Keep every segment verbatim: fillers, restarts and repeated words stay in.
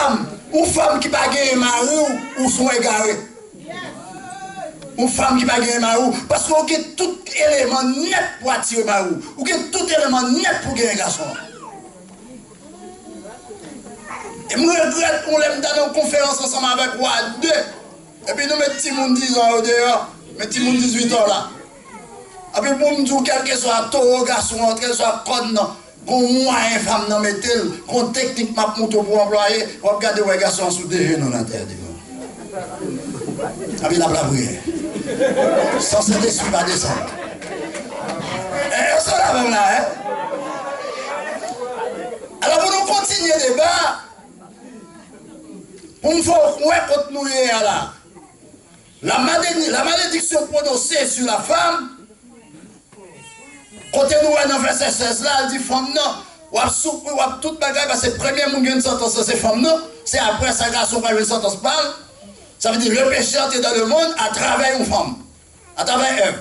Fanm, yon fanm ki pa genyen mari w, ou se yon egare. Yon fanm ki pa genyen mari w, paske ou gen tout eleman nèt pou atire mari w. Ou gen tout eleman nèt pou genyen gason an. E m regrèt yon lè m t al nan yon konferans ansanm avèk Wa de, epi nou met timoun diz an yo deyò, met timoun dizuit an la. Epi pou m di w, kèlkeswa towo gason an, kèlkeswa kòn nan, gon mwayen fanm nan mete l, gon teknik m ap montre w pou w anplwaye, w ap gade w wè gason an sou de jenou l atè devan. Epi l ap lapriyè. San Sentespri pa desann. E, e, sa la menm la, en? Alò, pou nou kontinye deba, pou m fè w kwè kot nou ye a la. La maledi-, la malédiction prononcée sur la femme, kote nou wè nan vèsè sèz la, l di fanm nan, w ap soufri, w ap tout bagay, paske premye moun ki jwenn santans lan, se fanm nan, se apre sa gason pral jwenn santans pa l. Sa vle di, le péché entré dans le monde à travers yon fanm, à travers Èv.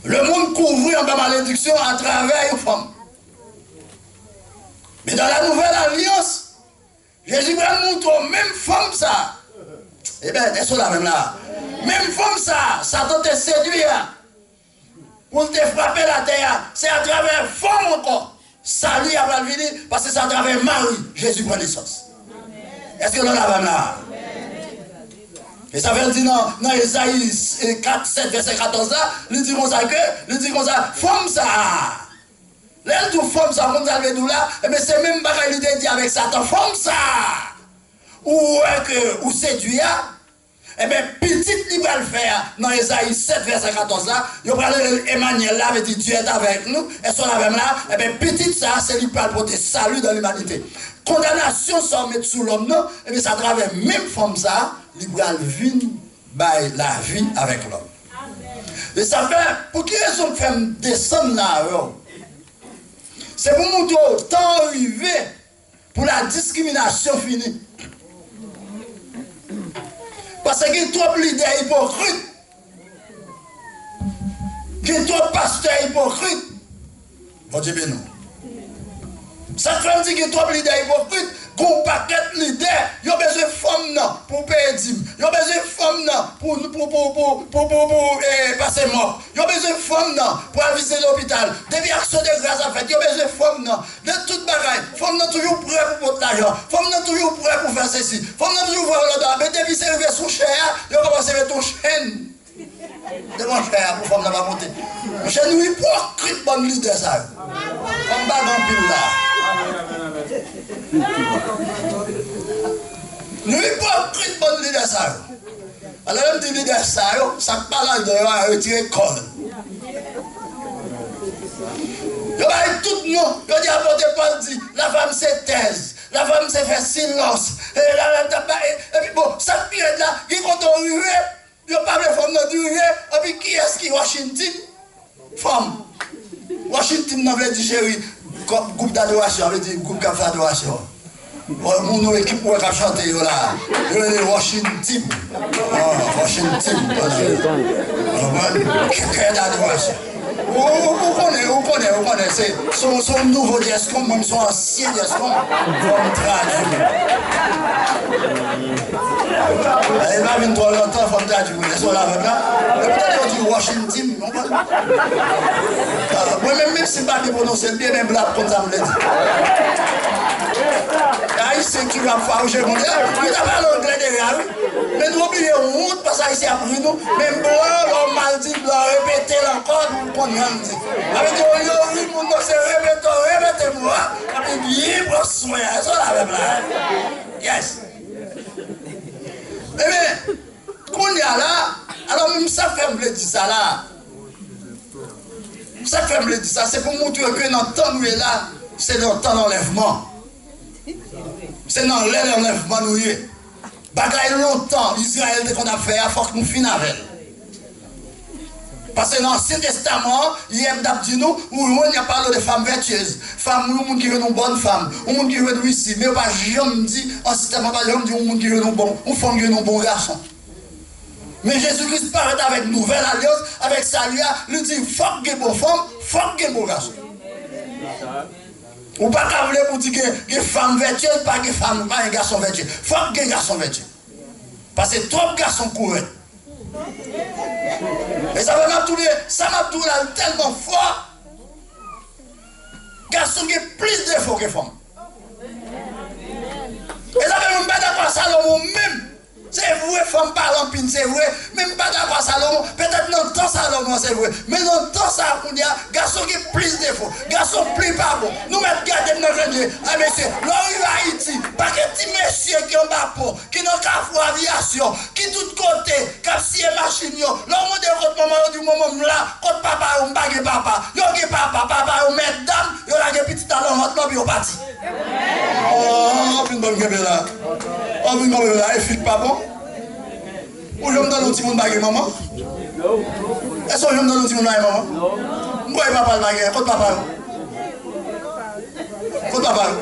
Le moun kouvri anba malediksyon atravè yon fanm. Men dans la nouvelle alliance, Jezi pral montre w menm fanm sa. Ebyen, èske w la menm la? Menm fanm sa, Satan te sedui a, pou l te frape latè a, se atravè fanm ankò sali a pral vini, paske se atravè mari Jezi pran nesans. Èske nou la menm la? E sa fè l di nan, nan Ezayi, e, kat, sèt, vèsè katòz la, li di konsa ke, li di konsa, fanm sa a, lè l di w fanm sa, ou konn sa l vle di w la, ebyen, se menm bagay li te di avèk Satan, fanm sa a, ou wè ke ou sedui a, ebyen, pitit li pral fè a, nan Ezayi sèt, vèsè katòz la, yo pral rele l Emanyèl, la vle di Dieu est avec nous, èske w la avè m la? Ebyen, pitit sa a, se li k pral pote sali dans l'humanité. Kondanasyon sa w met sou lòm nan, ebyen, se atravè menm fanm sa a, li pral vin bay lavi avèk lòm. E sa fè, pou ki rezon k fè m desann la avè w? Se pou montre w tan an rive pou la diskriminasyon fini. Paske gen twòp lidè ipokrit. Gen twòp pastè ipokrit. Bondye beni w. Sa k fè m di gen twòp lidè ipokrit, gen yon pakèt lidè, yo bezwen fanm nan pou peye dim. Yo bezwen fanm nan pou, pou, pou, pou, pou, pou, pou, eh, pase mòp. Yo bezwen fanm nan pou al vizite lopital. Depi aksyon de gras ap fèt, yo bezwen fanm nan. Nan tout bagay, fanm nan toujou prè pou pot lajan. Fanm nan toujou prè pou fè sesi. Fanm nan toujou prè pou lòt bagay. Men depi se rive sou chè a, yo kòmanse met yon chenn devan chè a pou fanm nan pa monte. Monchè, nou ipokrit bann lidè sa yo. Fanm pa gen anpil la. Nou ipokrit bann lidè sa yo. Alò, lè m di lidè sa yo, sa k pa ladan yo a retire kò l. Yo bay tout non. Yo di apot Pòl di, la femme se taise, la femme se fè silans. E la, la, la, e, epi bon, sa k pi rèd la, gen kote w rive, yo pa vle fanm nan dirije, epi kiyès ki Washington? Fanm. Washington nan vle di cheri, gwoup dadorasyon, vle di gwoup k ap fè adorasyon. Bon, moun ou ekip ou wè k ap chante yo la, yo rele Washington. Ah, Washington. Ou konprann? Kè, kè dadorasyon. Ou, ou, ou konnen, ou konnen, ou konnen. Se, se, se yon nouvo djèskonm, mwen, m se yon ansyen djèskonm. Fò m tradui. E pa vin twò lontan, fò m tradui. Èske w la avè m la? Epi tande yo di Washington, w konprann? Ah, mwen menm, menm si m pa byen pwononse l byen, men blan ap konn sa m vle di. Ayisyen ki ap fawouche moun yo, nou ta pale anglè deja, wi. Men nou oblije wont, paske Ayisyen ap ri nou. Men blan, lè w mal di blan, repete l ankò, nou konn jan l di. Sa vle di, olye w ri moun nan, se repete w repete mo a, epi byen pran swen an. Èske w la avè m la? Yes. Ebyen, kounye a la, alò, menm sa k fè m vle di sa la, sa k fè m vle di sa, se pou montre ke nan tan nou ye la, se nan tan anlèvman. Se nan lè anlèvman nou ye. Bagay lontan Izrayèl te konn ap fè a, fòk nou fin avè l. Paske nan Ansyen Testaman an, yè m t ap di nou, ou jwenn y ap pale de femme vertueuse. Fanm, yon moun ki jwenn yon bòn fanm, yon moun ki jwenn risi, men yo pa janm di, Ansyen Testaman pa janm di yon moun ki jwenn yon bon, yon fanm ki jwenn yon bon gason. Men Jezi Kris parèt avèk nouvèl alyans, avèk sali a, li di, fòk gen bon fanm, fòk gen bon gason. Ou pa ka vle pou di gen, gen fanm vètyez, pa gen fanm, pa gen gason vètyez. Fòk gen gason vètyez. Paske twòp gason kourèt. E sa fè m ap toule, sa m ap toule la tèlman fò. Gason gen plis defo ke fanm. E sa fè m pa dakò ak Salomon menm. Se vre, fanm pale anpil, se vre. Men m pa dakò ak Salomon. Petèt nan tan Salomon, se vre. Men nan tan sa a, kounye a, gason gen plis defo. Gason pli pa bon. Nou mèt gade m nan grenn je. A, mesye, lè w rive Ayiti, pakèt ti mesye ki anba pon, ki nan Kafou Aviyasyon, ki tout kote, k ap siye machin yo. Lè w mande yo kot manman yo, di manman m la, kot papa yo, m pa gen papa. Yo gen papa, papa yo mèt dam, yo lage pitit la nan vant lan, epi yo pati. Oh, fin ban m kenbe la. Oh, fin ban m kenbe la. E fi k pa bon. Ou janm tande yon timoun pa gen manman? Èske ou janm tande yon timoun pa gen manman? M kwè papa l pa gen. Kot papa yo? Kot papa yo?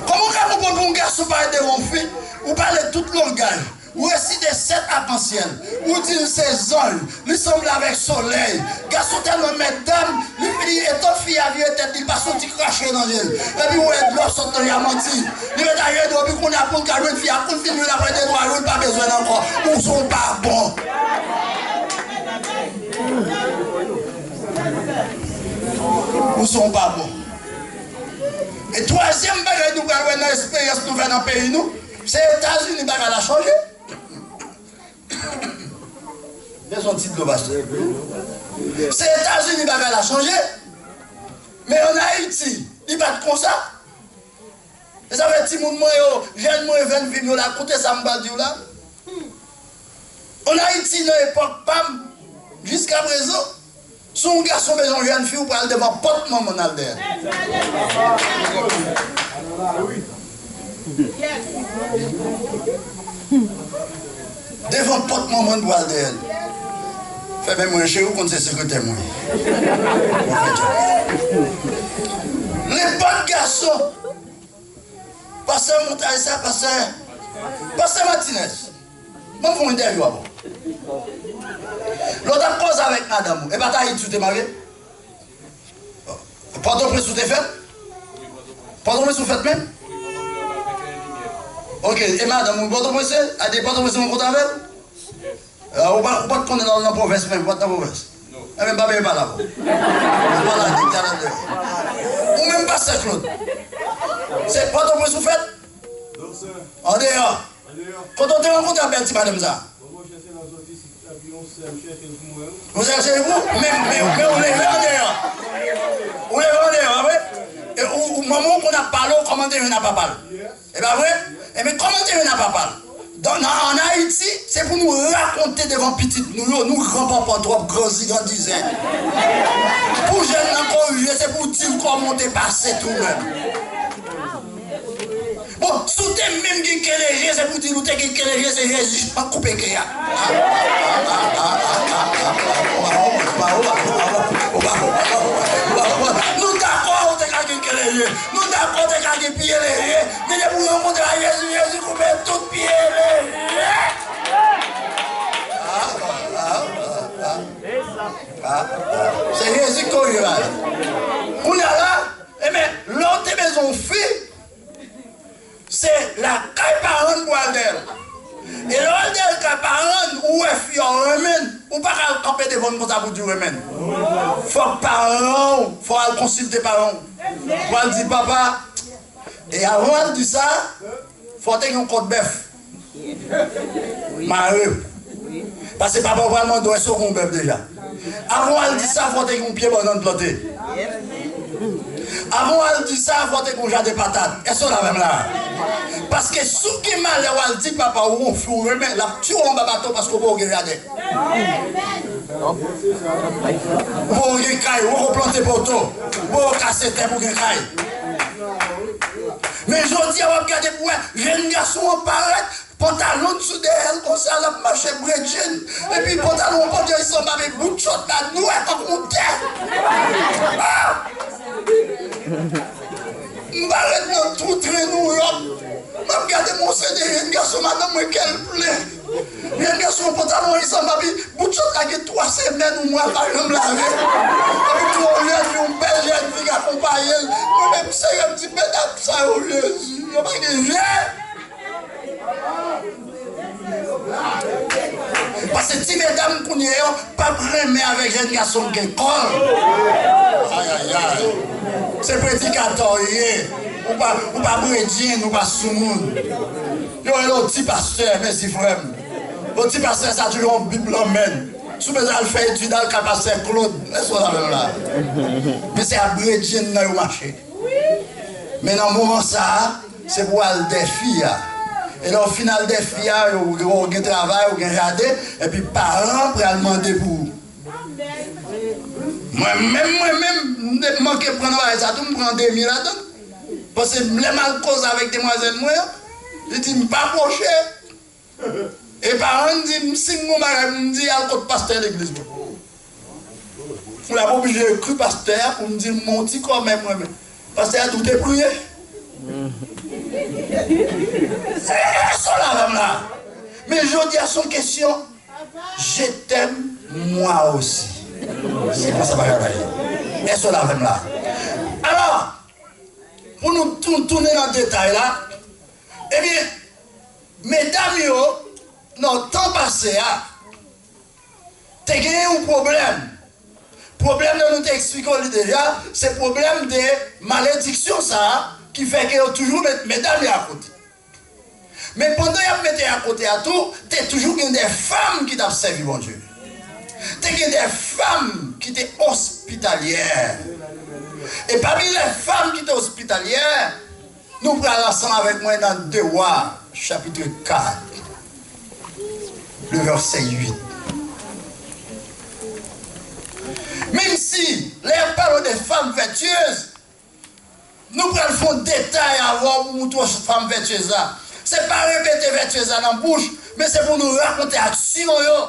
Kòman w ka konprann pou yon gason parèt devan yon fi, ou pale tout langaj, ou resite sèt akansyèl, ou di l se zanj, li sanble avèk solèy. Gason tèlman mèt dam, li fini etan fi a vire tèt li, li pase yon ti krache nan je l. Epi ou wè dlo sot nan je a, manti. Li mèt aje dlo, epi kounye a pou l ka jwenn fi a, pou l fin jwenn apre de twa jou, li pa bezwen l ankò. Ou se yon pa bon. Ou se yon pa bon. E twazyèm bagay nou pral wè nan esperyans nou fè nan peyi nou, se Etazini bagay la chanje. Bezwen ti dlo, pastè. Se Etazini bagay la chanje. Men ann Ayiti, li pa t konsa. E sa fè timoun mwen yo, jèn mwen, jèn fi m yo la, koute sa m pral di w la. Ann Ayiti, nan epòk pa m, jiskaprezan, si yon gason bezwen yon jèn fi, ou pral devan pòt manman n al dèyè l. Devan pòt manman n pral dèyè l. Fèmen mwen, cheri, ou konn se sekretè mwen. Nenpòt gason. Pastè Montay sa, pastè, pastè Martinez. Mwen fè yon entèvyou avè w. Lè w t ap koze avèk madanm ou, e pa t Ayiti ou te marye? Pòtoprens ou te fèt? Pòtoprens ou fèt menm? Ok, e madanm ou Pòtoprens, a de Pòtoprens ou rankontre avè l? Ah, ou pa, ou pa t konnen nan, nan pwovens menm, ou pa t nan pwovens? Enben, m pa bezwen pale avè w. Ou pa la, nèg talè. Ou menm pastè Claude. Se Pòtoprens ou fèt? Non, sè. Andeyò. Andeyò. Kote w te rankontre ak bèl ti madanm sa? Bon, monchè, se lè m soti isit, epi yon sè m chèche l pou mwen, wi. Ou chèche l pou? Men, men, men ou leve andeyò. Ou leve andeyò, pa vre? E ou, ou, manman w konn ap pale w, kòman te jwenn ak papa l? Yes. E pa vre? Ebyen, kòman te jwenn ak papa l? Donk, nan, ann Ayiti, se pou nou rakonte devan pitit nou yo, nou gran panpan twòp, gran zigandizen. Pou jèn nan korije, se pou w di l kòman w te pase tou menm. Bon, si w te menm gen keleje, se pou w di l ou te gen keleje, se Jezi k koupe ke a. Nou dakò ou te ka gen keleje. Nou dakò te ka gen pye leje, men depi w rankontre ak Jezi, Jezi koupe tout pye leje. Se Jezi ki korije bagay. Kounye a la, enben, lè w te bezwen yon fi, se lakay paran n pou al dèyè l. E lè w al dèyè l kay paran n, ou wè fi a, w renmen l, ou pa ka al kanpe devan l konsa pou di w renmen l. Fòk paran w, fò w al konsilte paran w. Pou al di, papa, e avan w al di sa, fò w te gen yon kòd bèf mare. Paske papa w pral mande w èske w gen yon bèf deja. Avan w al di sa, fò w te gen yon pye bannann plante. Avan w al di sa, fò w te gen yon jaden patat. Èske w la avè m la? Paske si w gen malè w al di papa w ou fi w renmen, l ap tiye w anba bato paske w poko gen jaden. Ou poko gen kay, ou poko plante poto, ou poko kase tè pou gen kay. Men jodi a w ap gade pou wè jèn gason an parèt, pantalon sou dèyè l konsa, l ap mache bredjenn, epi pantalon an pandye l sanble avèk bout chòt la, nwè tankou yon tè. Ah! M parèt nan twou tren Nouyòk, m ap gade m wè se de jèn gason, madanm mwen kè l plen. Jèn gason pantalon li sanm, epi bout chòt la gen twa semèn, yon mwa, l pa janm lave. Epi tou yon jèn fi, yon bèl jèn fi k akonpaye l. Mwen menm serye, m di, medam sa yo, Jezi, yo pa gen je. Paske ti medam kounye yo p ap renmen avèk jèn gason k gen kò. Ayayay. Se predikatè w ye. Ou pa, ou pa bredjenn, ou pa soumoun. Yo rele w ti pastè, mèsi frè m. Bon, ti pastè sa toujou yon bib lan men l. Si w bezwen al fè etid, al ka pastè Claude. Èske w la menm la? Men se ak bredjenn nan yo mache. Men nan moman sa a, se pou w al dèfi a. E lè w fin al dèfi a, yo, yo gen travay, ou gen jaden, epi paran pral mande pou ou. Mwen menm, mwen menm, m te manke pran nan bagay sa tou, m pran demi ladan l. Paske lè m al koze avèk demwazèl mwen an, li di m pa pwoche. E paran m di m, si m gon bagay pou m di, al kot pastè legliz mwen. Ou la m oblije ekri pastè a pou m di l m gon ti kòmè mwen menm. Pastè a di w te priye. E, e, sa w la avè m la. Men jodi a se yon kesyon, je t'aime moi aussi. Se konsa bagay la ye. Èske w la avè m la? Alò, pou nou tou-, tounen nan detay la, ebyen, medam yo, nan tan pase a, te genyen yon pwoblèm. Pwoblèm nan nou te eksplike w li deja, se pwoblèm de malediksyon sa a ki fè ke yo toujou met medam yo akote. Men pandan y ap mete akote a tou, te toujou gen de fanm ki t ap sèvi Bondye. Te gen de fanm ki te ospitalyè. E pami lè fanm ki te ospitalyè, nou pral ansanm avèk mwen nan de Wa, chapit kat, le vèsè uit. Menm si, lè y ap pale de fanm vètyez, nou pral fè yon detay avè w pou moutre w fanm vètyez la. Se pa repete vètyez la nan bouch, men se pou nou rakonte aksyon yo.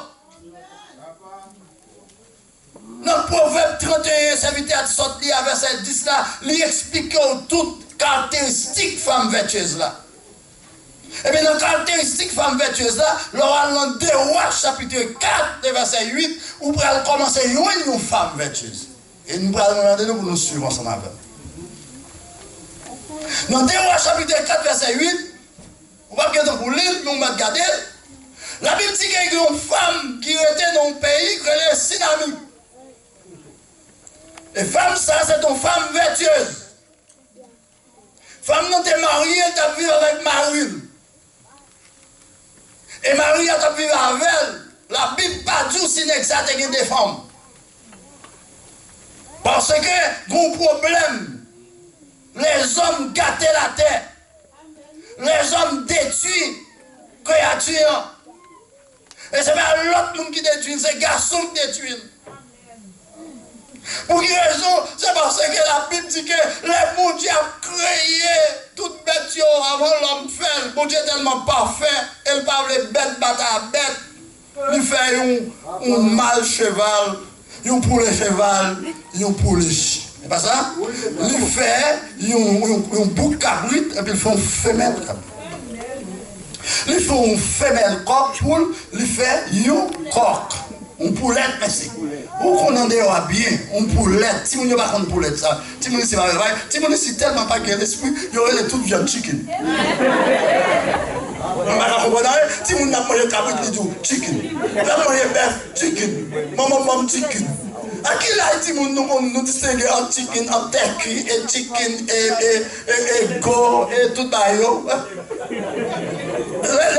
Nan Pwovèb trannteyen, sèvitè a t sot li a, vèsè dis la, li eksplike w tout karakteristik fanm vètyez la. Ebyen, nan karakteristik fanm vètyez la, lè w al nan de Wa, chapit kat, vèsè uit, ou pral kòmanse jwenn yon fanm vètyez. E nou pral mande nou pou nou swiv ansanm avè m. Nan de Wa, chapit kat, vèsè uit, ou p ap gen tan pou li l, men ou mèt gade l. Labib di gen yon fanm ki rete nan yon peyi ki rele Sinami. E fanm sa, se t yon fanm vètyez. Fanm nan te marye, l t ap viv avèk mari l. E mari a t ap viv avè l. Labib pa di w si nèg sa te gen de fanm. Paske gen yon pwoblèm. Lèzòm gate latè. Lèzòm detwi kreyati an. E se pa lòt moun ki detwi l, se gason ki detwi l. Pou ki rezon? Se paske Labib di ke lè Bondye ap kreye tout bèt yo, avan lòm fè l, Bondye tèlman pafè, e l pa vle bèt bat a bèt, li fè yon, yon mal cheval, yon poule cheval, yon poule ch-, e pa sa? Li fè yon, yon, yon bouk kabrit, epi l fè yon femèl kabrit. Li fè yon femèl kòk, poul, li fè yon kòk. Yon poulèt, mèsi. Ou konn andeyò a byen, yon poulèt. Timoun yo pa konn poulèt sa. Timoun isi pa vle bay. Timoun isi tèlman pa gen lespri, yo rele tout vyann chicken. Mwen pa ka konprann anyen. Timoun nan ap manje kabrit, li di w chicken. L ap manje bèf, chicken. Manman, manman chicken. A ki laj timoun nou konn nou distenge ant chicken, ant turkey, e chicken, e, e, e, e goat, e tout bagay yo? Lè,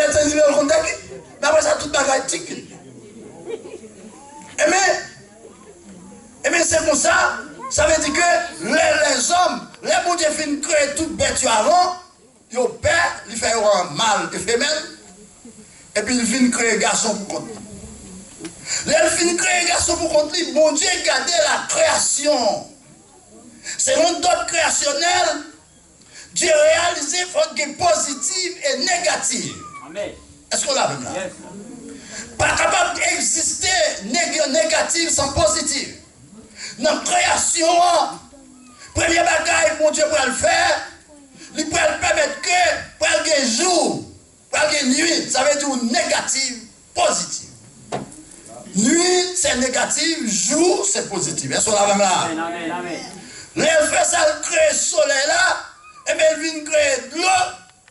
lè te di yo konn turkey. Men apre sa, tout bagay chicken. Ebyen, ebyen, se konsa, sa vle di ke lè lèzòm, lè Bondye fin kreye tout bèt yo avan, yo pè, li fè yo an mal e femèl, epi li vin kreye gason pou kont li. Lè l fin kreye gason pou kont li, Bondye gade la création. Selon dòt kreyasyonèl, Dye reyalize fòk gen pozitif e negatif. Amèn. Èske w la avè m la? Yes. Pa kapab egziste neg-, negatif san pozitif. Nan kreyasyon an, premye bagay Bondye pral fè, li pral pèmèt ke pral gen jou, pral gen nuit, sa vle di negatif, pozitiv. Èske w la avè m la? Amèn, amèn, amèn. Lè l fè sa, l kreye solèy la, ebyen, l vin kreye dlo,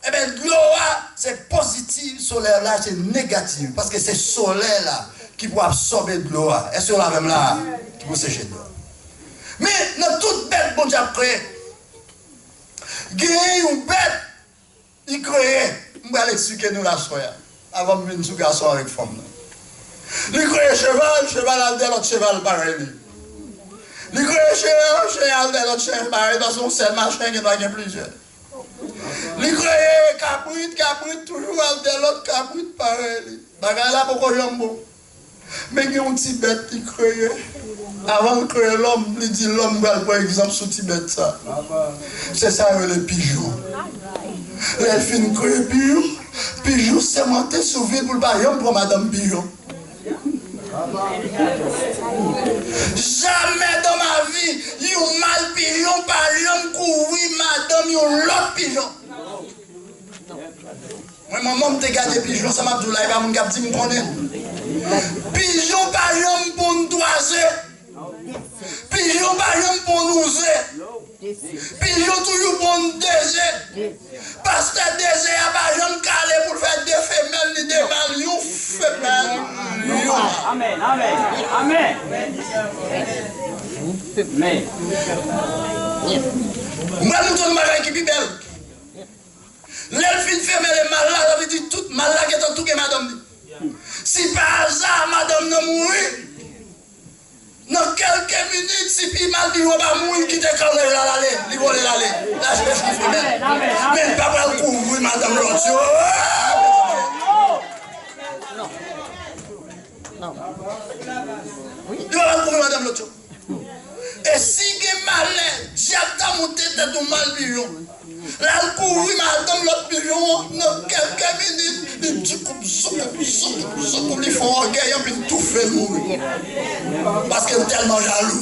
ebyen, dlo a, se pozitiv, solèy la, se negativ. Paske se solèy la ki pou absòbe dlo a. Èske w la avè m la? Ki pou seche dlo a. Men, nan tout bèt Bondye ap kreye, genyen yon bèt li kreye. M pral eksplike nou la aswè a, avan m vin sou gason avèk fanm nan. Li kreye cheval, cheval al dèyè lòt cheval parèy li. Li kreye chen, chen al dèyè lòt chen parèy li, paske yon sèl machin gen dwa gen plizyè. Li kreye kabrit, kabrit toujou al dèyè lòt kabrit parèy li. Bagay la poko janm bon. Men gen yon ti bèt li kreye. Avan l kreye lòm, li di lòm pral pran egzanp sou ti bèt sa. Se sa yo rele pijon. Lè l fin kreye pijon, pijon sèmante sou vi l pou l pa janm pran madanm pijon. Jamè dan ma vi, yon mal pijon pa janm kouvri madanm yon lòt pijon. Mwen, manman m te gade pijon, sa m ap di w la, e pa moun k ap di m konnen. Pijon pa janm ponn twa ze. Pijon pa janm ponn yon ze. Pijon toujou ponn de ze. Pastè de ze a pa janm kale pou l fè de femèl ni de mal, yon femèl, yon mal. Amèn, amèn, amèn. Amèn. M pral montre w yon bagay ki pi bèl. Lè l fin femèl e mal la, sa vle di tout mal la gentan touke madanm li. Si pa aza madanm nan mouri, nan kèlke minit, si pi mal pijon pa mouri, li kite kanlèj la l ale, li vole l ale. L al chèche yon femèl. Men li pa pral kouvri madanm lòt yo. Li pa pral kouvri madanm lòt yo. E si gen malè, dyab ta monte tèt yon mal pijon. L al kouvri madanm lòt pijon an, nan kèlke minit, li djoukoup, zoukoup, zoukoup, zoukoup, li fè yon ògèy anpi l toufe l mouri. Paske l tèlman jalou.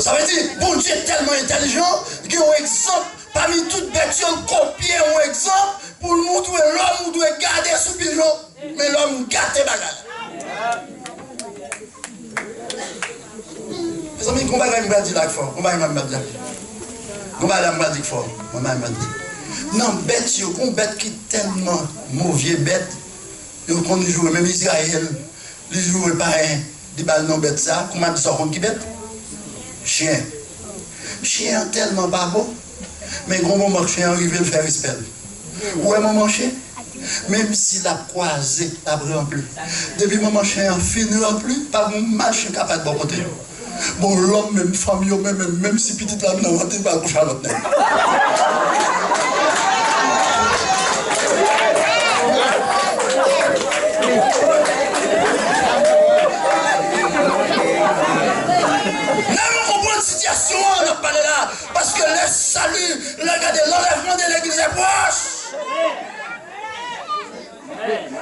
Sa vle di, Bondye tèlman entèlijan, gen yon egzanp pami tout bèt yo, l kopye yon egzanp pou l montre lòm ou dwe gade sou pijon. Men lòm gate bagay la. Mezanmi, gon bagay m pral di la k fò. Gon bagay m pral di la. Gon bagay la m pral di k fò. Gon bagay m pral di. Nan bèt yo, gon bèt ki tèlman movye bèt, yo konn joure menm Izrayèl, li joure payen, li ba l non bèt sa, kouman di sa w konn ki bèt? Chen. Chen an tèlman pa bon, men gon moman chen an rive l fè respè l. Ou wè manman chen? Menm si l ap kwaze, l ap ranpli. Depi manman chen an fin ranpli, pa gon mal chen ka fèt bò kote l. Bon, lòm menm, fanm yo menm, menm, menm si pitit la nan vant li, l pral kouche a lòt nèg. Lè nou konprann sitiyasyon an n ap pale la, paske lè sali, lè gade, l'enlèvement de l'église est proche.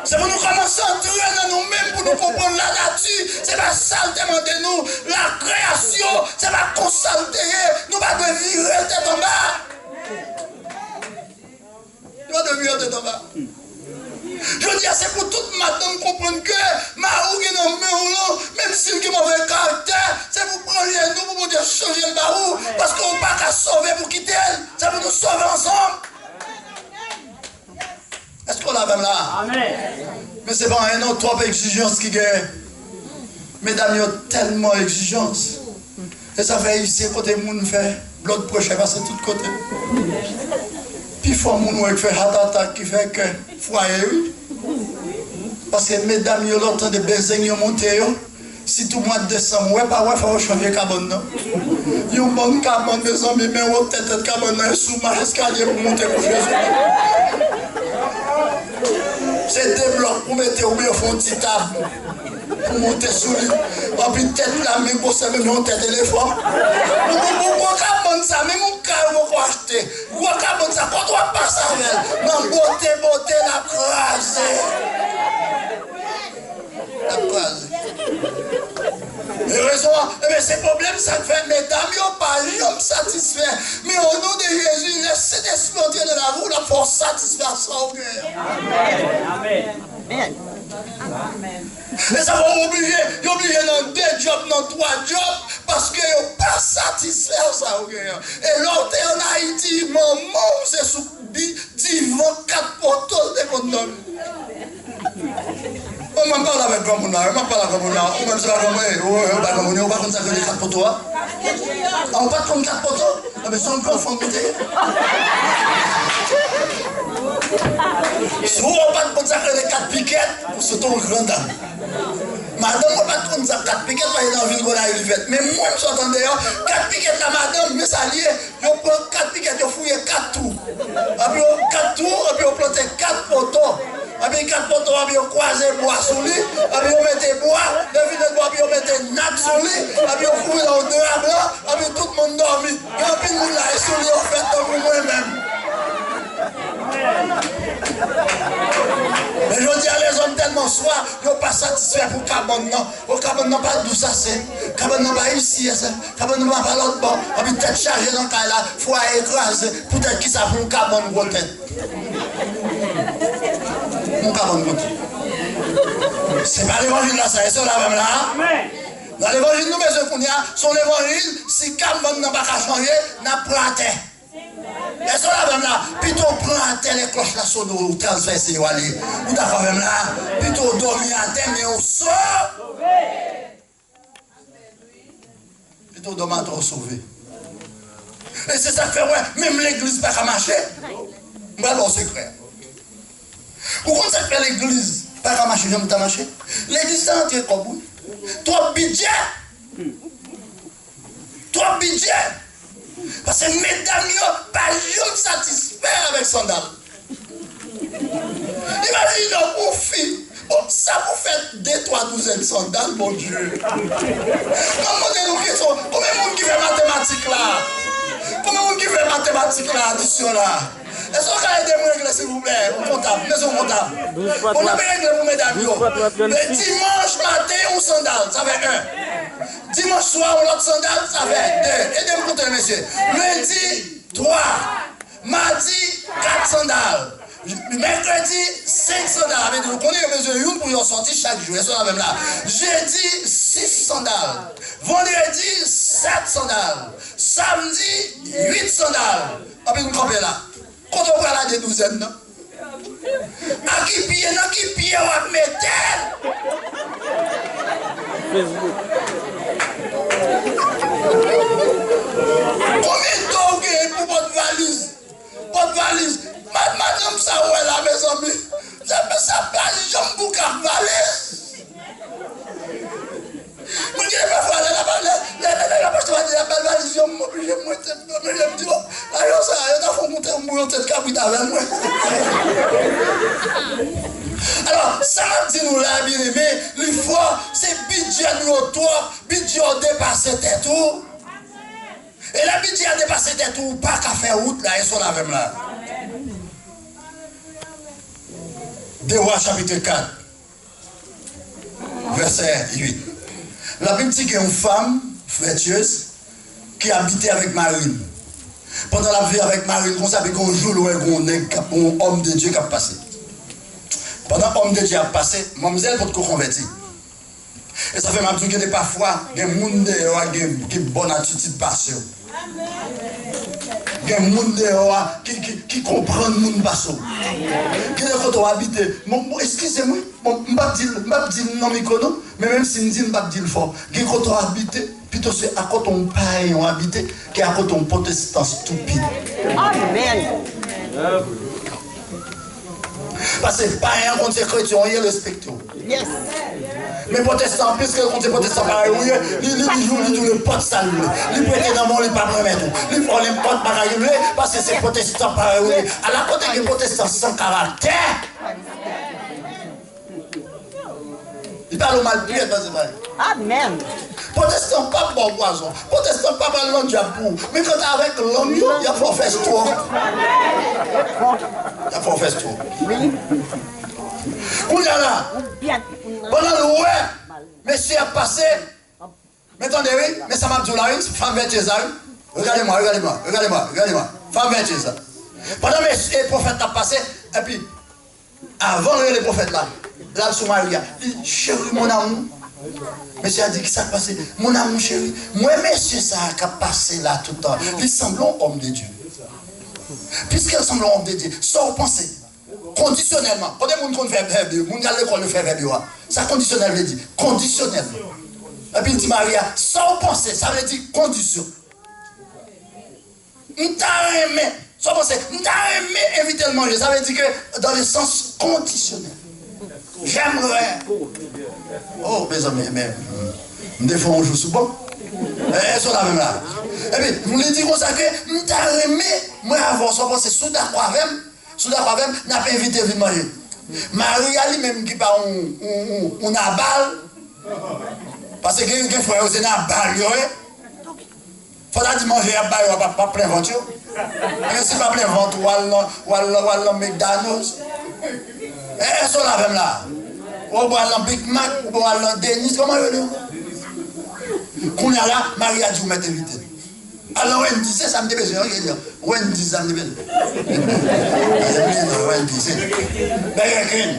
Se pou nou kòmanse antre nan nou menm pou nou konprann lanati, se pa sa l te mande nou, lakreyasyon, se pa konsa l te ye, nou pa dwe vire tèt anba. Nou pa dwe vire tèt anba. Jodi a, se pou tout madanm konprann ke mari w gen nan men w lan, menm si l gen move karaktè, se pou pran jenou pou Bondye chanje l ba ou, paske w pa ka sove pou kite l, se pou nou sove ansanm. Èske w la avè m la? Amèn. Men se pa anyen non, twòp egzijans ki genyen. Medam yo tèlman egzijans. E sa fè isi kote moun fè blood pressure pase tout kote. Pifò moun wè k fè heart attack ki fè kè fwaye wi. Paske medam yo lè w tande bezeng yo monte yo, sitou mwa desanm, wè pa wè fò yo chanje kabann nan. Yon bann kabann mezanmi, men wotè tèt kabann nan e sou mach eskalye pou monte kouche sou li. Se de blòk pou mete oubyen yo fè yon ti tab pou monte sou li. Anpi tèt la men gwosè menm yon tèt elefan. Ou konn gwo kabann sa, menm yon kay ou poko achte. Gwo kabann sa, kote w ap pase avè l? Nan bote bote l ap kraze. L ap kraze. E rezon an, ebyen, se pwoblèm sa k fè medam yo pa janm satisfè. Men o non de Jezi, lè Sentespri antre nan lavi w, l ap fè w satisfè a sa w genyen. Amèn. Amèn. E sa fè w oblije, yo oblije nan de djòb, nan twa djòb, paske yo pa satisfè a sa w genyen. E lè w te ann Ayiti, manman w se sou bi, divan kat poto l te konn dòmi. Bon, mwen pale avèk granmoun la, mwen pale avèk granmoun la. Ou menm se pa granmoun, eh, ou, ou pa granmoun, ou pa konn sa k rele kat poto a? Ah, ou pa t konn kat poto? Ah, men se yon gran fanm ou te ye. Si ou pa t konn sa k rele kat pikèt, ou se te yon gran dam. Madanm mwen pa t konn sa kat pikèt, paske nan vil Gonayiv li fèt. Men mwen, m sot andeyò, kat pikèt la, madanm, men sa l ye. Yo pran kat pikèt, yo fouye kat twou. Epi yo kat twou, epi yo plante kat poto. Epi kat poto, epi yo kwaze bwa sou li, epi yo mete bwa, lè yo fin met bwa, epi yo mete nat sou li, epi yo kouvri l ak dra blan, epi tout moun dòmi. Gen anpil moun la, e sou li yo fèt tankou mwen menm. Men jodi a, lèzòm tèlman swa, yo pa satisfè pou kabann nan. O, kabann nan pa dous ase. Kabann nan pa isi ase. Kabann nan pa lòt bò. Anpi tèt chaje nan kay la. Fwaye kraze. Poutèt kisa pou yon kabann gwo tèt? Yon kabann gwo tèt. Se pa levanjil la sa. Èske w la avè m la? Nan levanjil nou bezwen kounye a, se yon levanjil, si kabann nan pa ka chanje, n ap pran atè. Èske w la avè m la? Pito w pran atè lè klòch la sone, ou transfèse, w ale. Ou dakò avè m la? Pito w dòmi atè, men ou sove. Pito w dòmi atè, ou sove. E se sa k fè, wè, menm legliz pa ka mache. M pral ba w sekrè. Ou konn sa k fè legliz pa ka mache jan l ta mache? Legliz ta antre kòb, wi. Twòp bidjè. Twòp bidjè. Paske medam yo pa janm satisfè avèk sandal. Imajine w pou fi. Bon, sa pou fè de twa douzèn sandal, Bondye. M ap mande nou kesyon, konbyen moun ki fè matematik la? Konbyen moun ki fè matematik la, adisyon la? Èske w ka ede m regle, silvouplè? Yon kontab, m bezwen yon kontab. Bon, n ap regle pou medam yo. Dimanch maten, yon sandal, sa fè en. Dimanch swa, yon lòt sandal, sa fè de. Ede m konte, mesye. Lendi, twa. Madi, kat sandal. Mèkredi, senk sandal. Sa vle di, nou konnen yo bezwen youn pou yo sòti chak jou. Èske w la menm la? Jedi, sis sandal. Vandredi, sèt sandal. Samdi, uit sandal. Anpi nou kanpe la. Kote w pral lage douzèn nan? A ki pye, nan ki pye w ap mete l? Facebook. Konbyen do w genyen pou pòt valiz? Pòt valiz. Mad-, madanm sa w wè la, mezanmi. Sa, sa pa janm bouka valiz. Mwen gen pafwa lè l ap, lè, lè, lè, lè l ap achte valiz, l ap ba l valiz yo, m oblije mwen tèt, m oblije m di, "O, ajan sa a, yo ta fè yon tèt, yon tèt kabrit avè mwen." Alò, sa m ap di nou la, byeneme, li fò, se bidjè nou yo twòp, bidjè w depase tèt ou. E lè bidjè a depase tèt ou, ou pa ka fè wout la, èske w la avè m la? De Wa chapit kat. Vèsè uit. Labib di gen yon fanm vètyez ki abite avèk mari l. Pandan l ap viv avèk mari l konsa, epi gen yon jou l wè gen yon nèg k ap, yon òm de Dye k ap pase. Pandan òm de Dye ap pase, manmzèl potko konvèti. E sa fè m ap di w, gen de pafwa, gen moun deyò a gen, gen bòn atitid pase w. Gen moun deyò a ki, ki, ki konprann moun pase w. Gen de kote w abite. Bon, bon, eskize m, wi. Bon, m p ap di l, m p ap di l nan mikwo, non. Men menm si m di l, m p ap di l fò. Gen kote w abite, pito se a kote yon payen w abite, ke a kote yon pwotestan estipid. Amèn. Paske payen an konn se kretyen w ye, l respekte w. Yes. Men pwotestan, piske l konn se pwotestan parèy ou ye, li, li, li, li, li di w nenpòt sa l vle. Li prete nan men w, li p ap remèt ou. Li fè w nenpòt bagay li vle, paske se pwotestan parèy ou ye. Ala kote gen pwotestan san karaktè! Li pale w mal, pi rèd pase pale. Amèn. Pwotestan p ap ba w pwazon. Pwotestan p ap al nan dyab pou ou. Men kanta avèk lang yo, y ap fè w fè stroke. Y ap fè w fè stroke. Kounye a la, pandan l wè mesye ap pase, Men tande wi, men sa m ap di w la wi, fanm vètyez la wi. Regardez-moi, regardez-moi, regardez-moi, regardez-moi. Fanm vètyez la. Pandan mesye pwofèt la ap pase, epi avan l rele pwofèt la, l al sou mari a. Li, cheri, mon amour. Mesye a di, kisa k pase? Mon amour, cheri. M wè mesye sa a k ap pase la tout tan. Li sanble yon òm de Dye. Piske l sanble yon òm de Dye, sa w panse? Kondisyonèlman. Kote moun konn fè vèb yo? Moun k al lekòl yo fè vèb yo a. Sa kondisyonèl vle di? Kondisyonèlman. Epi l di mari a, sa w panse? Sa vle di kondisyon. M ta renmen, sa w panse? M ta renmen envite l manje. Sa vle di ke dans le sens conditionnel. J'aimerais. Oh, mezanmi, men, m te fè yon jou sou bon. E, e, sa w la menm la. Epi, li di konsa ke, m ta renmen, mwen avè w, sa w panse? Si w dakò avè m, si w dakò avè m, n ap envite l vin manje. Mari a li menm ki pa yon, yon, yon, yon Nabal. Paske gen, gen frè yo, se Nabal yo ye. Fò ta di manje y ap ba yo a p ap, p ap plen vant yo. Men si pa plen vant, w al nan, w al nan, w al nan McDonald's. E, èske w la avè m la? Ou w al nan Big Mac, ou w al nan Denny's, kòman yo rele yo? Kounye a la, mari a di w mèt envite l. Al nan Wendy's, se sa m te bezwen, wi, Wendy's sa m te bezwen. Wendy's, se Burger King.